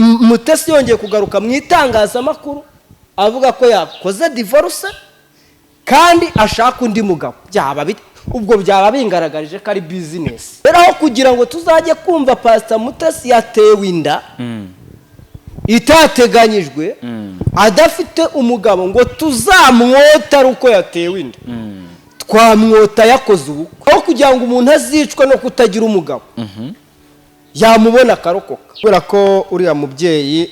Mutesi yongeye kugaruka mu itangazamakuru avuga ko yakoze divorce kandi ashaka undi mugabo, byaba ubwo byaba bingaragarije ko ari business. Rero aho kugira ngo tuzajye kumva Pasita Mutesi yatewe inda itateganyijwe adafite umugabo, ngo tuzamwote ari uko yatewe inda, twamwota yakoze ubukwe. Aho kugira ngo umuntu azicwe no kutagira umugabo, yamubona akarokoka. Kubera ko uriya mubyeyi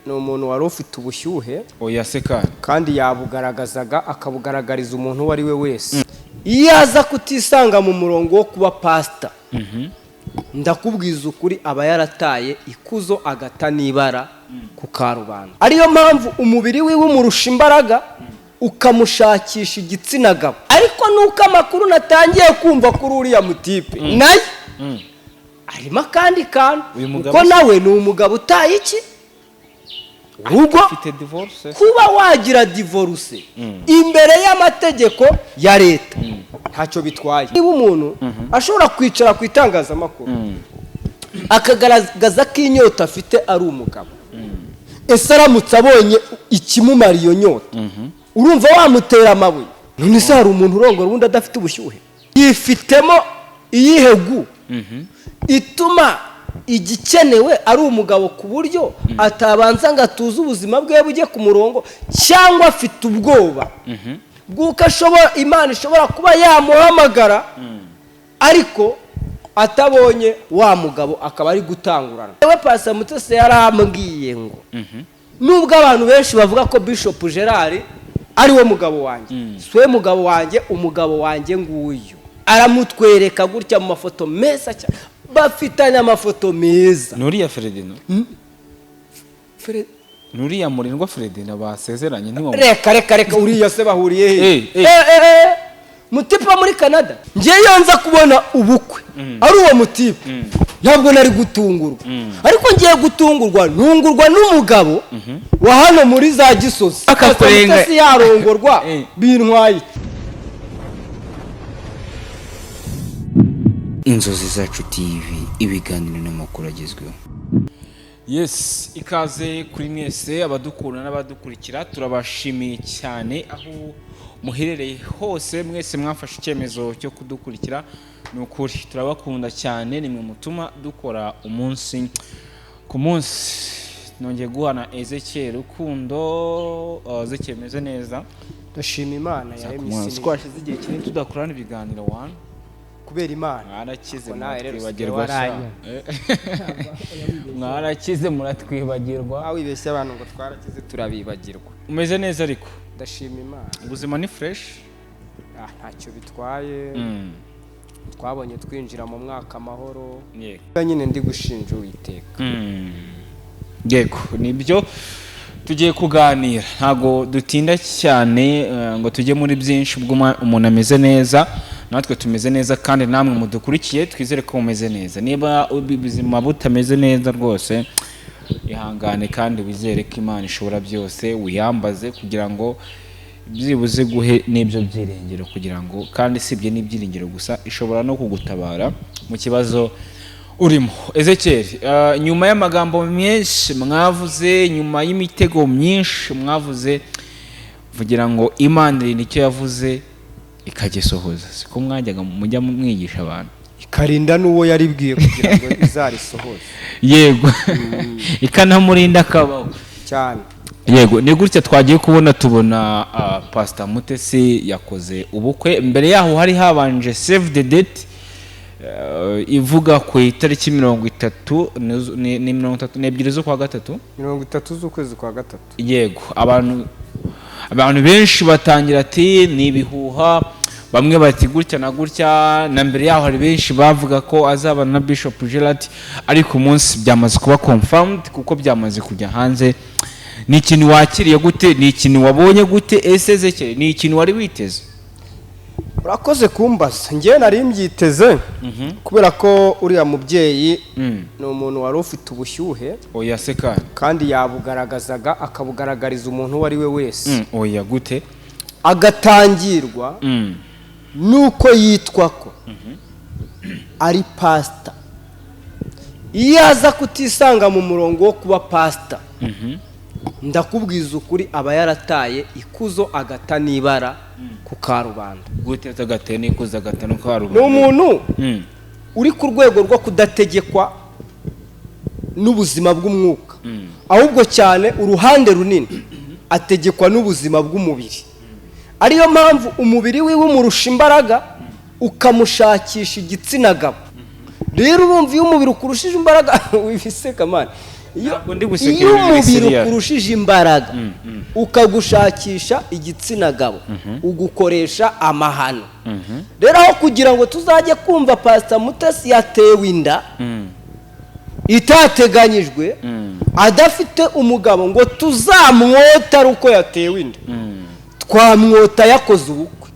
ni umuntu wari ufite ubushyuhe, Oya se kandi. kandi yabugaragazaga, akabugaragariza umuntu uwo ari we wese. Iyo aza kutisanga mu murongo wo kuba pasita, ndakubwiza ukuri, aba yarataye ikuzo, agata n'ibara ku karubanda. Ariyo mpamvu umubiri wiwe umurusha imbaraga, ukamushakisha igitsina gabo. Ariko nuko amakuru natangiye kumva kuri uriya mutipe, nayo harimo akandi kantu. Uyu mugabo Kuko nawe ni umugabo utaye iki urugo. Afite divorce. Kuba wagira divorce imbere y'amategeko ya leta ntacyo bitwaye. Niba umuntu ashobora kwicara ku itangazamakuru akagaragaza ko inyota afite ari umugabo, ese aramutse abonye ikimumara iyo nyota, urumva wamutera amabuye? None se hari umuntu urongora ubundi adafite ubushyuhe? Yifitemo iyihe gu ituma igikenewe ari umugabo, ku buryo atabanza ngo atuze ubuzima bwe bujye ku murongo? Cyangwa afite ubwoba bw'uko ashobora, Imana ishobora kuba yamuhamagara ariko atabonye wa mugabo, akaba ari gutangurana we? Pasi Mutesi yarambwiye ngo nubwo abantu benshi bavuga ko Bishop Gerard ari we mugabo wanjye, si we mugabo wanjye, umugabo wanjye nguyu. Aramutwereka gutya mu mafoto meza cyane, bafitanye amafoto meza. Nuriya Ferdinand, nuriya Murindwa Ferdinand basezeranye, ntiwamu Reka, reka, reka! Uriya se bahuriye he? Eh. Eh. Mutipe wo muri Canada. Ngewe iyo nza kubona ubukwe ari uwo mutipe, ntabwo nari gutungurwa. Ariko ngiye gutungurwa, ntungurwa n'umugabo wa hano muri za Gisozi. Akakurenga. Mutesi yarongorwa, bintwaye iki? Inzozi Zacu TV, ibiganiro n'amakuru agezweho. Yes, ikaze kuri mwese abadukunda n'abadukurikira. Turabashimiye cyane aho muherereye hose, mwese mwafashe icyemezo cyo kudukurikira. Ni ukuri turabakunda cyane, nimwe mutuma dukora umunsi ku munsi. Nongeye guhana Ezekiel Rukundo. Ezekiel, meze neza? Ndashima Imana yaremye isi n'ijuru. Twashize igihe kinini tudakorana ibiganiro wani. Kubera Imana. Mwarakize Ariko nawe rero muratwibagirwa usigaye sha. waranya. Mwarakize muratwibagirwa. Aho wibeshya abantu ngo twarakize, turabibagirwa. Umeze neza ariko? Ndashima Imana. Ubuzima ni fresh? Ah, ntacyo bitwaye. Twabonye twinjira mu mwaka amahoro. Nyine ndi gushinja Uwiteka. Yego, nibyo tugiye kuganira. Ntabwo dutinda cyane ngo tujye muri byinshi. Ubwo umuntu ameze neza, natwe tumeze neza, kandi namwe mudukurikiye twizere ko mumeze neza. Niba ubuzima butameze neza rwose, ihangane kandi wizere ko Imana ishobora byose, wiyambaze kugira ngo byibuze guhe n'ibyo byiringiro, kugira ngo kandi sibye n'ibyiringiro gusa, ishobora no kugutabara mu kibazo urimo. Ezekiel, nyuma y'amagambo menshi mwavuze, nyuma y'imitego myinshi mwavuze, vugira ngo Imana irinda icyo yavuze ikagisohoza, siko mwajyaga mujya mwigisha abantu? Ikarinda n'uwo yaribwiye kugira ngo izarisohoze. Yego, ikanamurinda akabaho. Cyane. Yego, ni gutya twagiye kubona tubona Pastor Mutesi yakoze ubukwe. Mbere yaho hari habanje save the date ivuga ku itariki 30, ni 32 z'ukwa gatatu. 30 z'ukwezi kwa gatatu. Yego, abantu benshi batangira ati ni ibihuha, bamwe bati gutya na gutya. Na mbere yaho hari benshi bavuga ko azabana na Bishop Gerard, ariko umunsi byamaze kuba confirmed kuko byamaze kujya hanze. Ni ikintu wakiriye gute? Ni ikintu wabonye gute? Ese Ezekiel, ni ikintu wari witeze? Urakoze kumbaza. Ngewe nari mbyiteze, kubera ko uriya mubyeyi ni umuntu wari ufite ubushyuhe, Oya se kandi. kandi yabugaragazaga, akabugaragariza umuntu uwo ari we wese. Oya gute? Agatangirwa nuko yitwa ko ari pasita. Iyo aza kutisanga mu murongo wo kuba pasita, ndakubwiza ukuri, aba yarataye ikuzo, agata n'ibara ku karubanda. Gute agateye n'ikuzo, agata no Ni karubanda? umuntu uri ku rwego rwo kudategekwa n'ubuzima bw'umwuka, ahubwo cyane uruhande runini ategekwa n'ubuzima bw'umubiri, ariyo mpamvu umubiri wiwe umurusha imbaraga, ukamushakisha igitsina gabo. Rero urumva, iyo umubiri ukurushije imbaraga, wibiseka man, iyo Ntabwo ndi guseka, iyo ibintu biri umubiri serious. ukurushije imbaraga ukagushakisha igitsina gabo, ugukoresha amahano. Rero aho kugira ngo tuzajye kumva Pasita Mutesi yatewe inda itateganyijwe, adafite umugabo, ngo tuzamwote ari uko yatewe inda, twamwota yakoze ubukwe.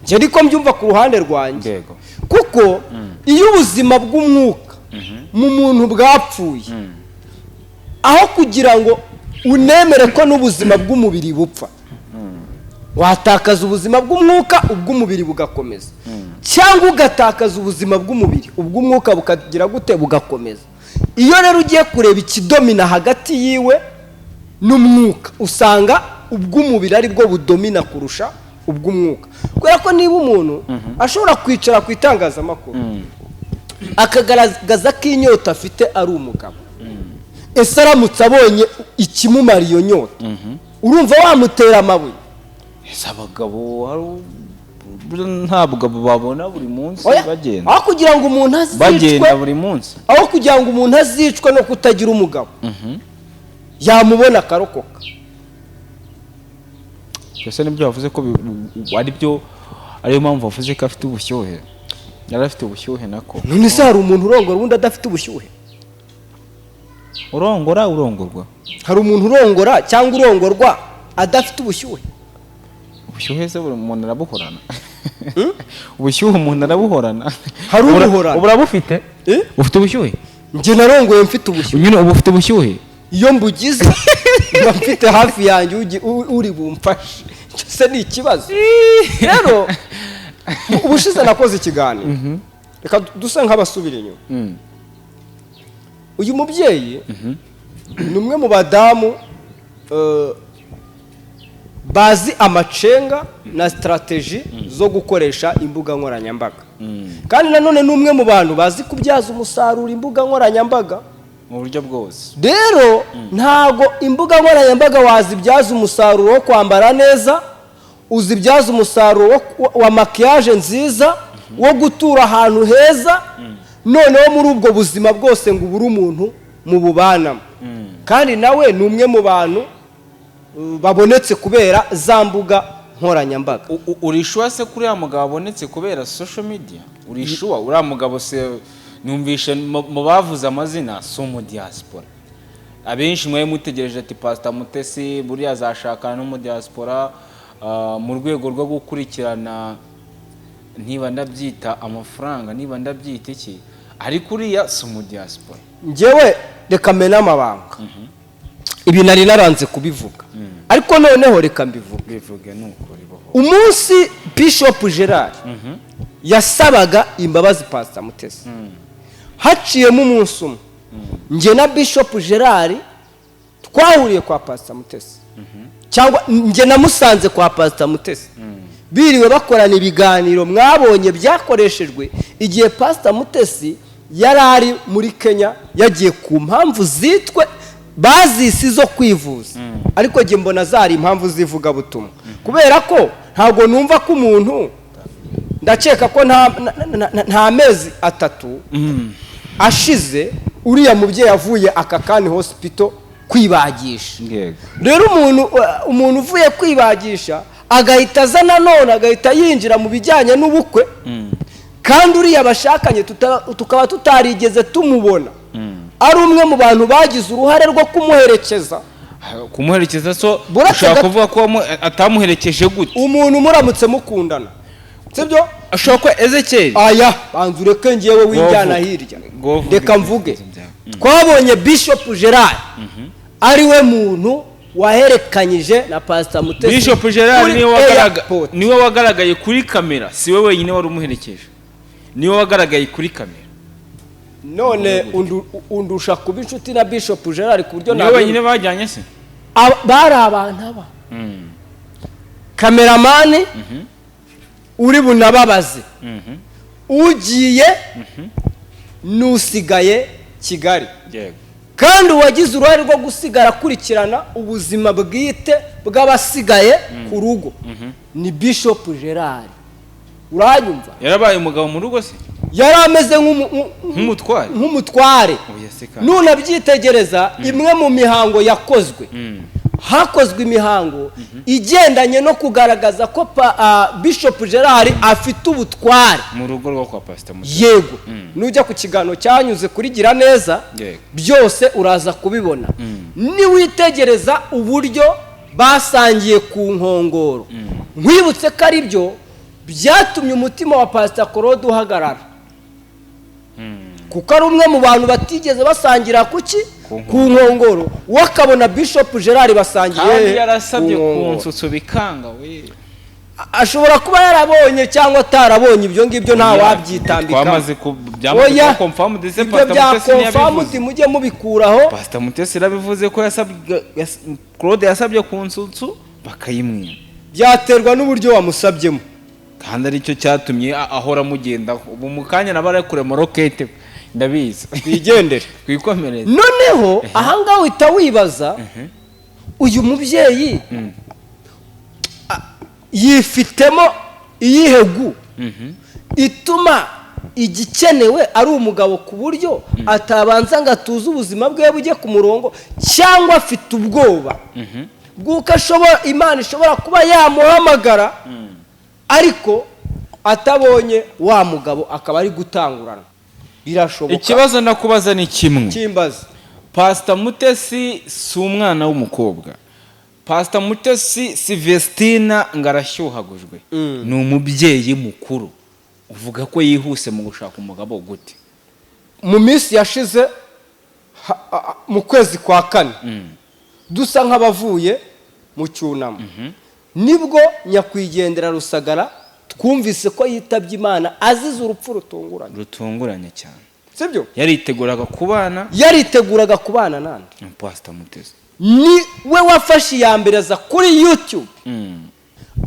Njye ariko mbyumva ku ruhande rwanjye, kuko iyo ubuzima bw'umwuka mu muntu bwapfuye, aho kugira ngo unemere ko n'ubuzima bw'umubiri bupfa, watakaza ubuzima bw'umwuka, ubw'umubiri bugakomeza, cyangwa ugatakaza ubuzima bw'umubiri, ubw'umwuka bukagira gute? Bugakomeza. Iyo rero ugiye kureba ikidomina hagati yiwe n'umwuka, usanga ubw'umubiri ari bwo budomina kurusha ubw'umwuka, kubera ko niba umuntu ashobora kwicara ku itangazamakuru akagaragaza ko inyota afite ari umugabo, ese aramutse abonye ikimumara iyo nyota, urumva wamutera amabuye? Ese abagabo ntabwo babona buri munsi? Oya, bagenda aho kugira ngo umuntu azicwe bagenda buri munsi. Aho kugira ngo umuntu azicwe no kutagira umugabo, yamubona akarokoka. Ese nibyo bavuze ko ari byo, ariyo mpamvu bavuze ko afite ubushyuhe, yari afite ubushyuhe nako? None se hari umuntu urongora ubundi adafite ubushyuhe? Urongora, urongorwa? Hari umuntu urongora cyangwa urongorwa adafite ubushyuhe? Ubushyuhe se buri muntu arabuhorana? Ubushyuhe umuntu arabuhorana? Hari ubuhorana. Ubu urabufite? Eh? Ufite ubushyuhe? Njye narongoye mfite ubushyuhe. Nyine ubu ufite ubushyuhe? Iyo mbugize mba mfite hafi yanjye uri bumfashe. Icyo se ni ikibazo? Rero ubushize nakoze ikiganiro, reka dusa nk'abasubira inyuma. Uyu mubyeyi ni umwe mu badamu bazi amacenga na strategy zo gukoresha imbuga nkoranyambaga, kandi nanone ni umwe mu bantu bazi kubyaza umusaruro imbuga nkoranyambaga mu buryo bwose. Rero ntago imbuga nkoranyambaga wazibyaza umusaruro wo kwambara neza, uzibyaza umusaruro wa maquillage nziza, wo gutura ahantu heza, noneho muri ubwo buzima bwose ngo ubure umuntu mu bubanamo. Kandi nawe ni umwe mu bantu babonetse kubera za mbuga nkoranyambaga. Uri sure se kuri uriya mugabo abonetse kubera social media? Uri sure? Uriya mugabo se numvishe mu bavuze amazina si umu diaspora. Abenshi mwari mutegereje ati Pastor Mutesi buriya azashakana n'umu diaspora, mu rwego rwo gukurikirana, niba ndabyita amafaranga, niba ndabyita iki, ariko uriya si umu diaspora. Njyewe reka mene amabanga, ibi nari naranze kubivuga, ariko noneho reka mbivuge. Bivuge nukuri boho. Umunsi Bishop Gerard yasabaga imbabazi Pastor Mutesi, haciyemo umunsi umwe, njye na Bishop Gerard twahuriye kwa Pastor Mutesi, cyangwa njye namusanze kwa Pastor Mutesi, biriwe bakorana ibiganiro mwabonye byakoreshejwe igihe Pastor Mutesi yari ari muri Kenya, yagiye ku mpamvu zitwe bazisi zo kwivuza, ariko njye mbona zari impamvu z'ivugabutumwa, kubera ko ntabwo numva ko umuntu, ndakeka ko nta mezi 3 ashize uriya mubyeyi avuye Aga Khan Hospital kwibagisha. Rero umuntu uvuye kwibagisha agahita aza nanone agahita yinjira mu bijyanye n'ubukwe, kandi uriya bashakanye tukaba tutarigeze tumubona ari umwe mu bantu bagize uruhare rwo kumuherekeza. Kumuherekeza so Buretse ushobora kuvuga ko atamuherekeje gute? Umuntu muramutse mukundana, sibyo? Ashobora kuba Ezekiel. Aya, banza ureke ngewe wijyana Ngo hirya. Ngo vuge. Reka mvuge. Ibitekerezo byawe. Twabonye Bishop Gerard ari we muntu waherekanyije na Pastor Mutesi Bishop Gerard kuri airport. niwe wagaragaye kuri kamera, si we wenyine wari umuherekeje, niwe wagaragaye kuri kamera. None undusha kuba inshuti na Bishop Gerard ku buryo Niwe nabyo- wenyine bajyanye se? Bari abantu aba cameraman uri bunababaze ugiye n'usigaye Kigali, kandi uwagize uruhare rwo gusigara akurikirana ubuzima bwite bw'abasigaye ku rugo ni Bishop Gerard. Uranyumva? Yarabaye umugabo mu rugo se? Yari ameze Nk'umutware? Nk'umutware. Oya se kandi. Nunabyitegereza, imwe mu mihango yakozwe, hakozwe imihango igendanye no kugaragaza ko Bishop Gerard afite ubutware mu rugo rwo kwa Pastor Mutesi. Yego, nujya ku kiganiro cyanyuze kuri Gira Neza, byose uraza kubibona. Niwitegereza uburyo basangiye ku nkongoro, nkwibutse ko ari byo byatumye umutima wa Pastor Claude uhagarara, kuko ari umwe mu bantu batigeze basangira kuki? Ku Ku nkongoro. We akabona Bishop Gerard basangiye Kandi yarasabye ku ku nkongoro. nsutsu bikanga we. Ashobora kuba yarabonye cyangwa atarabonye, ibyo ngibyo nta wabyitambikamo. Twamaze ku byamaze Oya, kuba confirmed se? ibyo Pastor bya Mutesi confirmed ntiyabivuze? Mujye mubikuraho. Pastor Mutesi yarabivuze ko yasabye Claude yasabye ku nsutsu bakayimwima. Byaterwa n'uburyo wamusabyemo. Kandi aricyo cyatumye ahora amugendaho. Ubu mu kanya naba ari kurema rokete, ndabizi. Twigendere. Twikomereze. Noneho ahangaha uhita wibaza, uyu mubyeyi yifitemo iyihe gu ituma igikenewe ari umugabo, ku buryo atabanza ngo atuze ubuzima bwe bujye ku murongo, cyangwa afite ubwoba bw'uko ashobora, Imana ishobora kuba yamuhamagara ariko atabonye wa mugabo, akaba ari gutangurana? Birashoboka. Ikibazo ndakubaza ni kimwe. Kimbaza. Pastor Mutesi si umwana w'umukobwa. Pastor Mutesi si Vestina ngo arashyuhagujwe. Ni umubyeyi mukuru. Uvuga ko yihuse mu gushaka umugabo gute? Mu minsi yashize, mu kwezi kwa kane, dusa nk'abavuye mu cyunamo, nibwo nyakwigendera Rusagara twumvise ko yitabye Imana azize urupfu rutunguranye. Rutunguranye cyane. Sibyo? Yariteguraga kubana Yariteguraga kubana nande? na Pastor Mutesi. Ni we wafashe iya mbere aza kuri YouTube,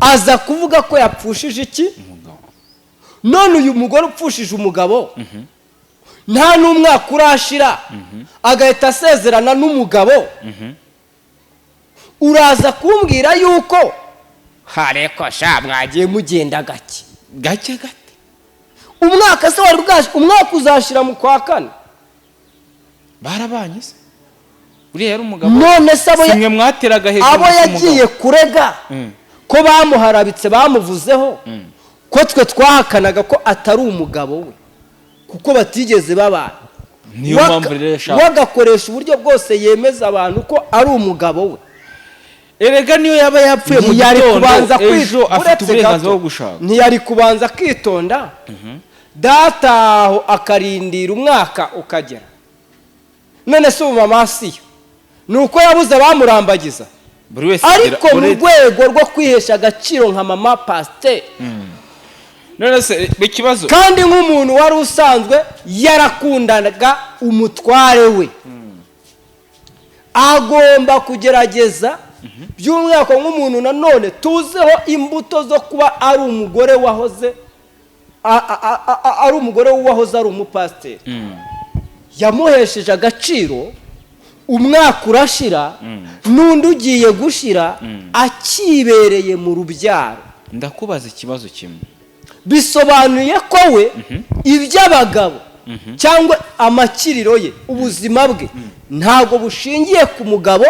aza kuvuga ko yapfushije iki? Umugabo. None uyu mugore upfushije umugabo, nta n'umwaka urashira agahita asezerana n'umugabo, uraza kumbwira yuko hareko sha mwagiye mugenda gake? Gake gake. Umwaka se wari bwaje? Umwaka uzashira mu kwa kane. Barabanye se? Uriya yari umugabo. None se abo Si mwe mwateraga hejuru abo ngo si yagiye umugabo? kurega ko bamuharabitse, bamuvuzeho, ko twe twahakanaga ko atari umugabo we kuko batigeze babana? Niyo mpamvu rero yashaka. We agakoresha uburyo bwose yemeza abantu ko ari umugabo we. Erega niyo yaba yapfuye mu Ntiyari gitondo, kubanza ejo afite uretse uburenganzira gato, bwo gushaka. Ntiyari kubanza akitonda dataho, akarindira umwaka ukagera? None se ubu mama Asiya ni uko yabuze abamurambagiza? Buri wese agira- Ariko mu rwego rwo kwihesha agaciro nka mama pasiteri, None se ikibazo kandi nk'umuntu wari usanzwe yarakundanaga umutware we, agomba kugerageza, by'umwihariko nk'umuntu nanone tuzeho imbuto zo kuba ari umugore wahoze ari umugore w'uwahoze ari umupasiteri, yamuhesheje agaciro. Umwaka urashira n'undi ugiye gushira akibereye mu rubyaro. Ndakubaza ikibazo kimwe. Bisobanuye ko we iby'abagabo cyangwa amakiriro ye, ubuzima bwe ntabwo bushingiye ku mugabo.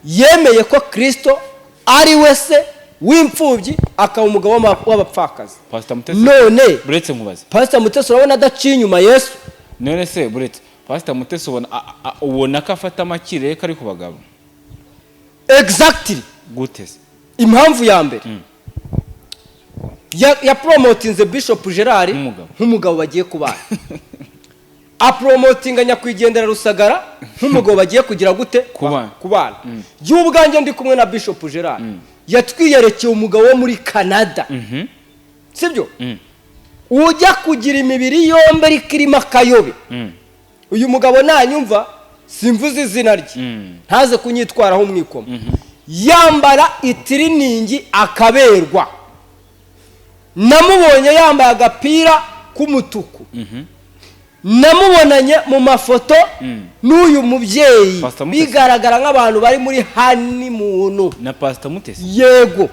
Yemeye ko Kirisito ari we se w'imfubyi, akaba umugabo w'abapfakazi. Pastor Mutesi, None buretse nkubaze. Pastor Mutesi urabona adaciye inyuma Yesu? None se buretse, Pastor Mutesi ubona ubona ko afata amakiriro ko ari ku bagabo? Exactly. Gute se? Impamvu ya mbere, ya promotinze Bishop Gerard Nk'umugabo. nk'umugabo bagiye kubana, apromotinga nyakwigendera Rusagara nk'umugabo bagiye kugira gute? Kubana. Kubana. Y'ubwanjye ndi kumwe na Bishop Gerard, yatwiyerekeye umugabo wo muri Canada, sibyo? Ujya kugira imibiri yombi ariko irimo akayobe. Uyu mugabo nanyumva, simvuze izina rye, ntaze kunyitwaraho umwikomo. Yambara itiriningi akaberwa. Namubonye yambaye agapira k'umutuku, namubonanye mu mafoto n'uyu mubyeyi. Pastor Mutesi. Bigaragara nk'abantu bari muri honeymoon. Na Pastor Mutesi? Yego,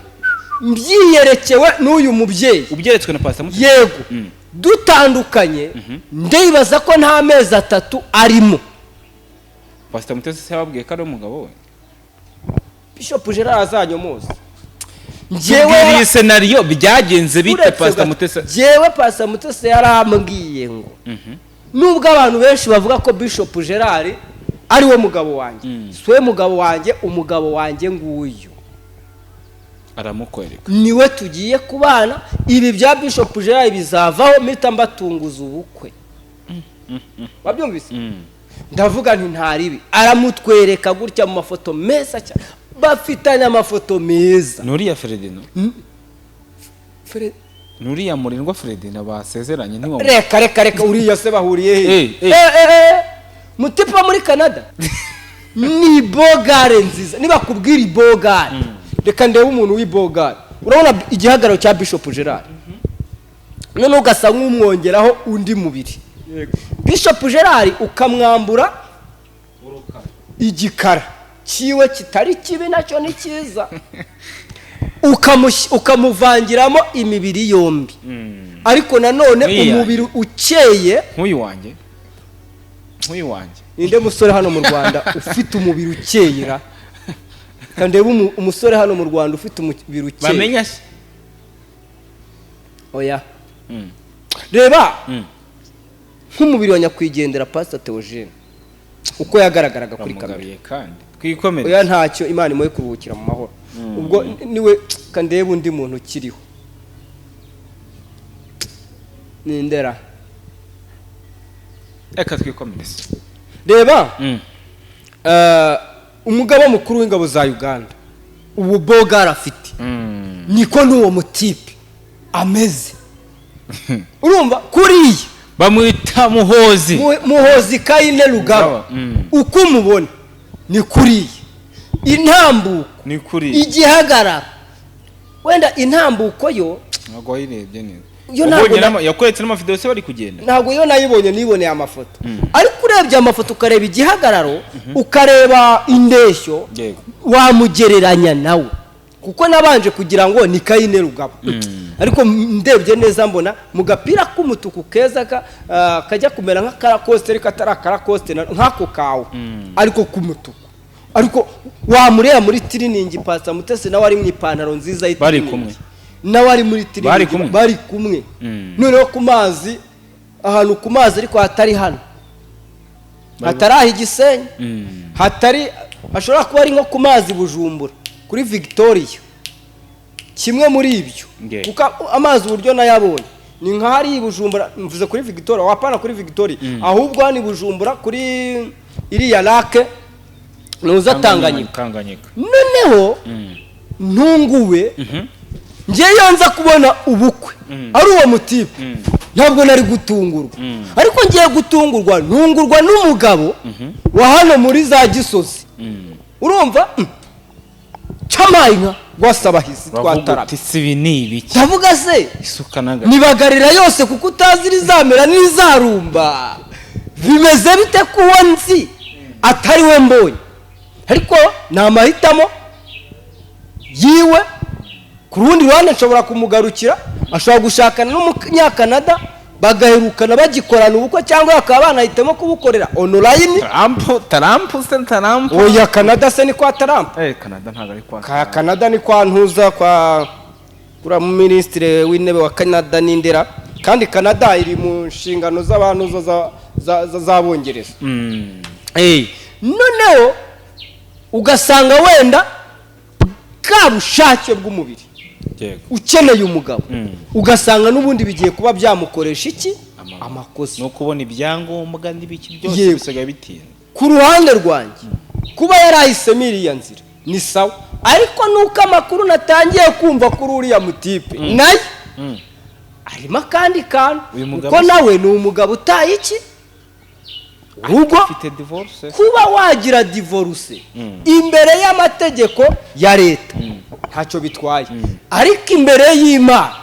mbyiyerekewe n'uyu mubyeyi. Ubyeretswe na Pastor Mutesi? Yego. Dutandukanye, ndibaza ko nta mezi 3 arimo. Pastor Mutesi se yababwiye ko ari umugabo we? Bishop Gerard azanyomoza. Njyewe Tubwire iyi scenario, byagenze bite? Uretse Pastor Mutesi. Njyewe Pastor Mutesi yarambwiye ngo nubwo abantu benshi bavuga ko Bishop Gerard ari we mugabo wanjye, si we mugabo wanjye, umugabo wanjye nguyu. Aramukwereka. Niwe tugiye kubana, ibi bya Bishop Gerard bizavaho, mpita mbatunguza ubukwe. Wabyumvise? Ndavuga nti ntaribi. Aramutwereka gutya mu mafoto meza cyane, bafitanye amafoto meza. Nuriya Ferdinand? Nuriya Murindwa Ferdinand basezeranye ntiwamu? Reka, reka, reka, uriya se bahuriye he? Eh, eh. Eh, eh, eh. Mutipe wo muri Canada ni bogare nziza. Nibakubwira ibogare, reka ndebe umuntu w'ibogare. Urabona igihagararo cya Bishop Gerard, noneho ugasa nk'umwongeraho undi mubiri. Bishop Gerard ukamwambura igikara cyiwe kitari kibi, nacyo ni cyiza, ukamuvangiramo imibiri yombi, ariko nanone Nk'iyi umubiri ukeye. Nk'uyu wanjye, nk'uyu wanjye. Ninde musore hano mu Rwanda ufite umubiri ukeye ra? Reka ndebe umusore hano mu Rwanda ufite umubiri ukeye. Bamenya se? Oya, reba nk'umubiri wa nyakwigendera Pastor Theogene uko yagaragaraga kuri kamera. Bamugabiye kandi twikomere. Oya, ntacyo, Imana imuhe kuruhukira mu mahoro. Ubwo niwe. Kandebe undi muntu ukiriho nindera. Reka twikomereze. Reba, umugaba mukuru w'ingabo za Uganda, ubu bogara afite, niko n'uwo mutipe ameze. Urumva kuriya Bamwita Muhozi. Muhozi Kayine Rugaba. Rugaba. Uko umubona ni kuriya intambuko, Ni kuri igihagararo, wenda intambuko yo Ntabwo wayirebye neza. Yo ntabwo Wabonye yakweretse n'amavideo se bari kugenda? Ntabwo yo nayibonye, niboneye amafoto. Ariko urebye amafoto, ukareba igihagararo, ukareba indeshyo, wamugereranya nawe, kuko nabanje kugira ngo ni Kayine Rugaba, ariko ndebye neza mbona mu gapira k'umutuku keza kajya kumera nk'akarakosite ariko atari akarakosite, nk'ako kawe ariko k'umutuku. Ariko wamureba muri tiriningi, Pastor Mutesi nawe ari mu ipantaro nziza Bari y'itiriningi. kumwe. Nawe ari muri Bari tiriningi. kumwe? Bari kumwe. Noneho ku mazi, ahantu ku mazi, ariko hatari hano, hatari aho Igisenyi, hatari, hashobora kuba ari nko ku mazi Bujumbura kuri Victoria, kimwe muri ibyo. Kuko amazi uburyo nayabonye ni nka hariya i Bujumbura, mvuze kuri Victoria, wapana kuri Victoria, ahubwo hano i Bujumbura kuri iriya lake nuza Tanganyika. Tanganyika. Noneho ntunguwe, ngewe nza kubona ubukwe ari uwo mutipe, ntabwo nari gutungurwa, ariko ngiye gutungurwa, ntungurwa n'umugabo wa hano muri za Gisozi. Urumva? Cyamaye nka rwasabahizi. Uravuga Twatarama. uti si ibi ni ibiki? Ndavuga se Isuka n'aga nibagarira yose, kuko utazi irizamera n'izarumba, bimeze bite ko uwo nzi atari we mbonye? Ariko ni amahitamo yiwe. Ku rundi ruhande nshobora kumugarukira, ashobora gushakana n'Umunyakanada bagaherukana bagikorana ubukwe, cyangwa bakaba banahitamo kubukorera online. Trump, Trump se, Trump? Oya, Kanada se ni kwa Trump? Eh, Canada ntabwo ari kwa Ka Kanada ni kwa ntuza, kwa kuriya minisitiri w'intebe wa Canada n'indera, kandi Canada iri mu nshingano z'abantu z'Abongereza. Noneho ugasanga wenda bwa bushake bw'umubiri ukeneye umugabo, ugasanga n'ubundi bigiye kuba byamukoresha iki? Amakosa. No kubona ibyangombwa n'ibiki byose bisigaye bitinda. Ku ruhande rwanjye, kuba yarahisemo iriya nzira ni sawa, ariko nuko amakuru natangiye kumva kuri uriya mutipe nayo harimo akandi kantu. Uyu mugabo Kuko nawe ni umugabo utaye iki? Urugo Ufite divorce. Kuba wagira divorce imbere y'amategeko ya leta ntacyo bitwaye, ariko imbere y'Imana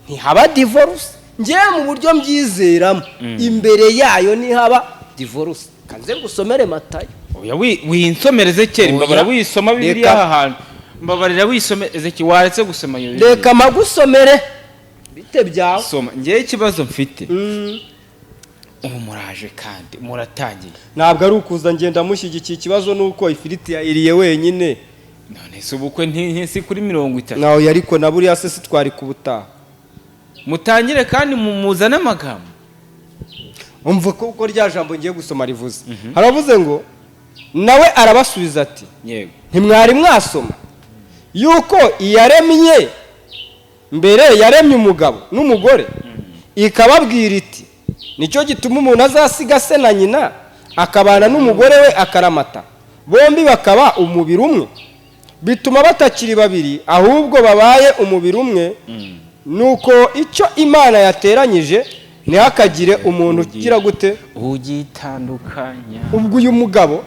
ntihaba divorce. Ngewe mu buryo mbyizeramo, imbere yayo ntihaba divorce. Kanze ngusomere Matayo. Oya, winsomereze kera. Oya. Mbabara wisoma Bibiliya. Reka. Aha hantu, mbabarira wisome. Ezeki, waretse gusoma iyo Bibiliya. Reka mpagusomere, bite byawe? Soma. Ngewe ikibazo mfite ubu, muraje kandi muratangiye. Ntabwo ari ukuza, ngenda mushyigikiye. Ikibazo ni uko ifiriti yayiriye wenyine. None se ubukwe ntisi kuri 30? Nawe ariko na buriya se si twari kubutaha? Mutangire kandi muzane amagambo. Umva ko uko rya jambo ngiye gusoma rivuze. Haravuze ngo: "Nawe arabasubiza ati: Ntimwari mwasoma yuko iyaremye mbere yaremye umugabo n'umugore, ikababwira iti: 'Nicyo gituma umuntu azasiga se na nyina akabana n'umugore we akaramata, bombi bakaba umubiri umwe'? Bituma batakiri babiri, ahubwo babaye umubiri umwe. Nuko icyo Imana yateranyije, ntihakagire umuntu ugira gute?" Ugitandukanya. Ubwo uyu mugabo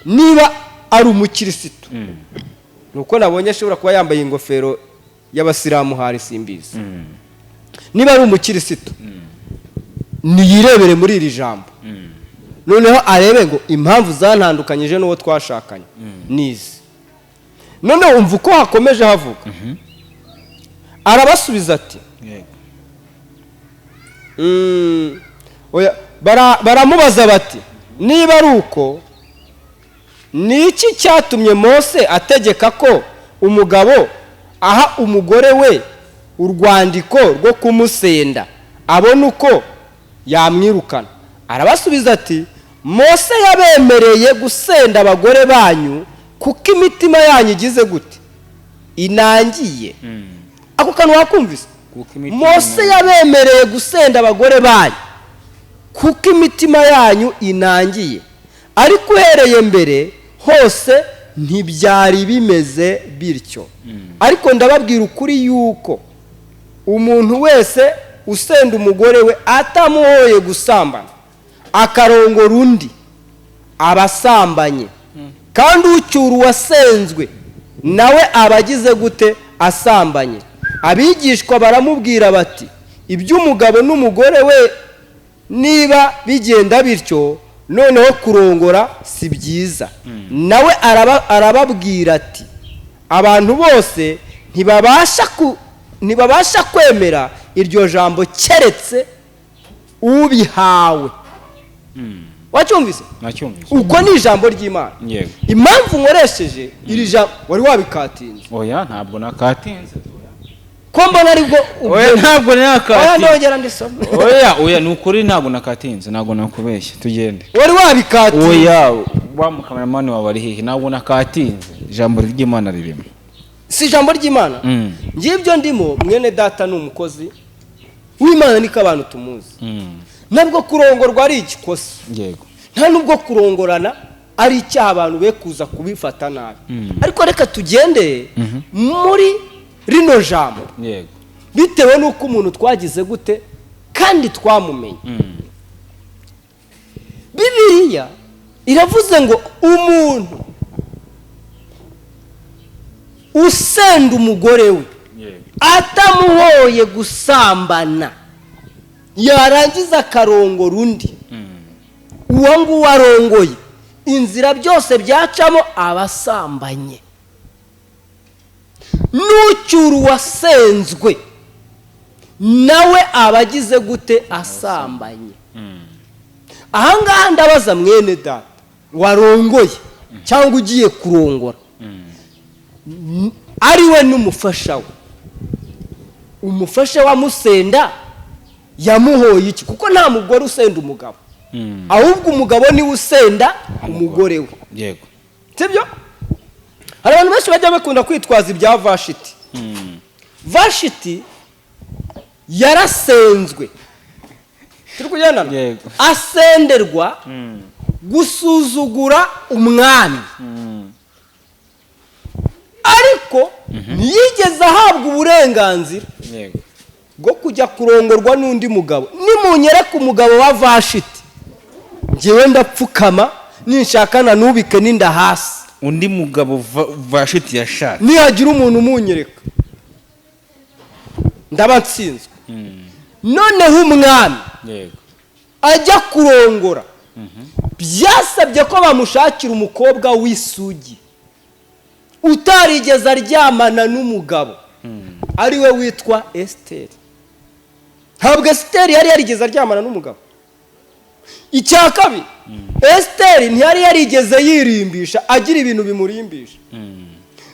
niba ari umukirisitu, nuko nabonye ashobora kuba yambaye ingofero y'abasilamu, hari simbizi. Niba ari umukirisitu, niyirebere muri iri jambo, noneho arebe ngo impamvu zantandukanyije n'uwo twashakanye nizi. Noneho umva uko hakomeje havuga. Arabasubiza ati: Oya, baramubaza bati: "Niba ari uko, ni iki cyatumye Mose ategeka ko umugabo aha umugore we urwandiko rwo kumusenda, abona uko yamwirukana?" Arabasubiza ati: "Mose yabemereye gusenda abagore banyu kuko imitima yanyu igize gute? Inangiye." Ako kantu wakumvise? Kuko imitima Mose yabemereye gusenda abagore banyu kuko imitima yanyu inangiye, ariko uhereye mbere hose ntibyari bimeze bityo. Ariko ndababwira ukuri yuko umuntu wese usenda umugore we atamuhoye gusambana, akarongora undi, aba asambanye, kandi ucyura uwasenzwe nawe aba agize gute? Asambanye." Abigishwa baramubwira bati: "Iby'umugabo n'umugore we niba bigenda bityo, noneho kurongora si byiza." Nawe arababwira ati: "Abantu bose ntibabasha kwemera iryo jambo keretse ubihawe." Wacyumvise? Nacyumvise. Uko ni ijambo ry'Imana. Yego. Impamvu nkoresheje iri jambo, wari wabikatinze? Oya, ntabwo nakatinze. Ko mbona aribwo? Oya, ntabwo Oya, nakatinze. ndongera ndisoma. Oya, oya, ni ukuri ntabwo nakatinze, ntabwo nakubeshya, tugende. Wari wabikatinze. Oya, wa mukameramani wawe ari hehe? Ntabwo nakatinze, ijambo ry'Imana ririmo. Si ijambo ry'Imana? Ngibyo ndimo. Mwene data ni umukozi w'Imana, niko abantu tumuzi. Ntabwo kurongorwa ari igikosa. Nta nubwo kurongorana ari icyaha, abantu be kuza kubifata nabi. Ariko reka tugende muri rino jambo, bitewe n'uko umuntu twagize gute kandi twamumenye. Bibiliya iravuze ngo umuntu usenda umugore we atamuhoye gusambana, yarangiza akarongora undi, uwo nguwo arongoye, inzira byose byacamo aba asambanye. N'ucyura uwasenzwe nawe aba agize gute? Asambanye. Ahangaha ndabaza mwene data warongoye cyangwa ugiye kurongora, ari we n'umufasha we, umufasha wamusenda yamuhoye iki? Kuko nta mugore usenda umugabo, ahubwo umugabo niwe usenda umugore we. Sibyo? Hari abantu benshi bajya bakunda kwitwaza ibya Vashiti. Vashiti yarasenzwe, turi kugendana? Yego. Asenderwa gusuzugura umwami, ariko ntiyigeze ahabwa uburenganzira bwo kujya kurongorwa n'undi mugabo. Nimunyereke umugabo wa Vashiti. Ngewe ndapfukama, ninshaka nanubike n'inda hasi. Undi mugabo Vashiti yashatse. Nihagira umuntu umunyereka, ndaba nsinzwe. Noneho umwami ajya kurongora, byasabye ko bamushakira umukobwa w'isugi utarigeze aryamana n'umugabo, ari we witwa Esiteri. Ntabwo Esiteri yari yarigeze aryamana n'umugabo. Icya kabiri, Esiteri ntiyari yarigeze yirimbisha, agira ibintu bimurimbisha.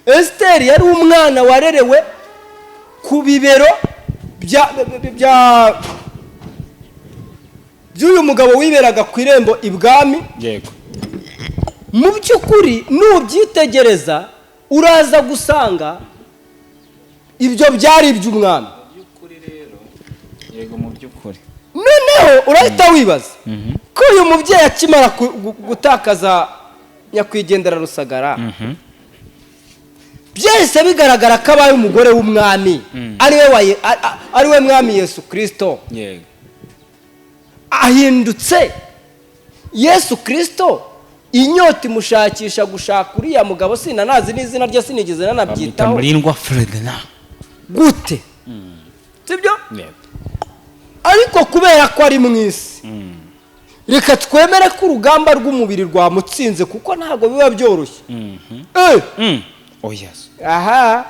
Esiteri yari umwana warerewe ku bibero bya by'uyu mugabo wiberaga ku irembo ibwami. Mu by'ukuri, nubyitegereza uraza gusanga ibyo byari iby'umwami. Yego, mu by'ukuri. Noneho urahita wibaza ko uyu mubyeyi akimara gutakaza nyakwigendera Rusagara, byahise bigaragara ko abaye umugore w'umwami, ari we mwami Yesu Kirisito. Ahindutse Yesu Kirisito, inyota imushakisha gushaka uriya mugabo. Sinanazi n'izina rye, sinigeze Bamwita nanabyitaho. Murindwa Ferdinand. Gute? Sibyo? Yego. Ariko kubera ko ari mu isi, reka twemere ko urugamba rw'umubiri rwamutsinze, kuko ntabwo biba byoroshye. Oya. Aha